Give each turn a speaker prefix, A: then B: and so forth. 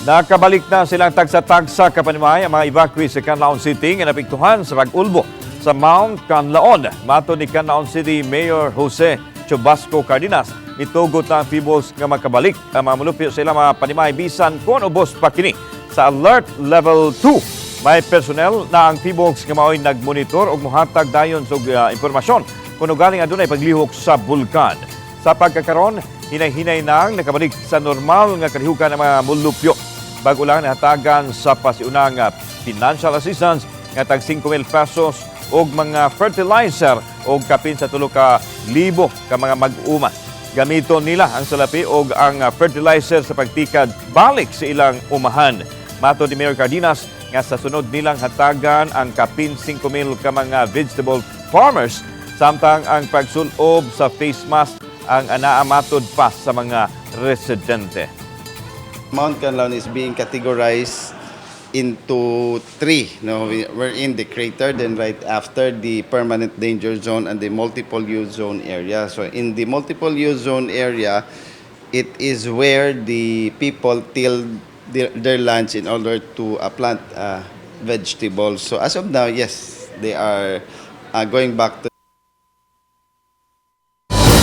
A: Nakabalik na silang tagsa-tagsa ka panimay ang mga evacuee sa Canlaon City nga naapektuhan sa pag-ulbo sa Mount Canlaon. Matod ni Canlaon City Mayor Jose Chubasco Cardenas, mitugot na ang Phivolcs nga makabalik ang mga mulupyo sa ilang mga panimay bisan kung ubos pa kini sa alert level 2. May personnel na ang Phivolcs nga mao'y nagmonitor og mohatag dayon sa impormasyon kung ugaling adunay paglihok sa bulkan. Sa pagkakaron, hinay-hinay nang nakabalik sa normal nga kalihukan ng mga mulupyo. Bago lang nahatagan sa pasiunang financial assistance nga tag 5,000 pesos og mga fertilizer og kapin sa 3,000 ka mga mag-uma. Gamiton nila ang salapi og ang fertilizer sa pagtikad balik sa ilang umahan. Matod ni Mayor Cardenas nga sa sunod nilang hatagan ang kapin 5,000 ka mga vegetable farmers, samtang ang pagsulob sa face mask ang anaa matod pa sa mga residente.
B: Mount Canlaon is being categorized into three. No, we're in the crater, then right after the permanent danger zone and the multiple use zone area. So in the multiple use zone area, it is where the people till their lands in order to plant vegetables. So as of now, yes, they are going back to